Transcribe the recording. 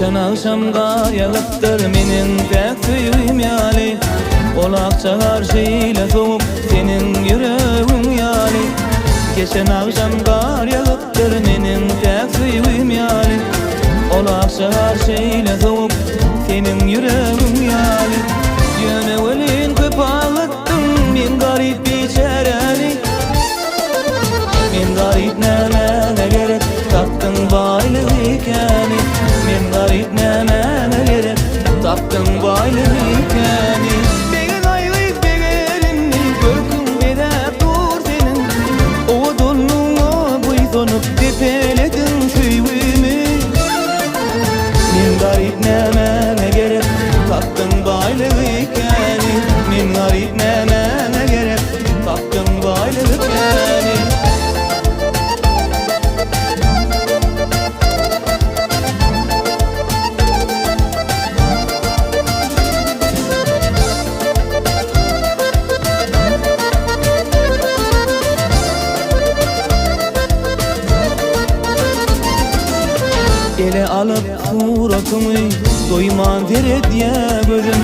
Geçen agşam gar ýagypdyr meniň päk söýgim ýaly Ol akja gar şeýle sowuk seniň ýüregiň ýaly Geçen agşam gar ýagypdyr meniň päk söýgim ýaly Ol akja gar şeýle sowuk seniň ýüregiň ýaly Ýöne welin köp aglatdyň men garyp biçäräni Men garyp nämäňe gerek tapdyň baýlygy käni Men garyp nämäňe gerek tapdyň baýlygy käni Begen aý gyz begen indi görküň bezäp dur seniň Owadanlygyňa buýsanyp depelediň söýgimi Men garyp nämäňe gerek tapdyň baýlygy käni Men garyp nämäňe gerek tapdyň baýlygy käni. Ele alyp suratyňy doýman seredýä gözüm.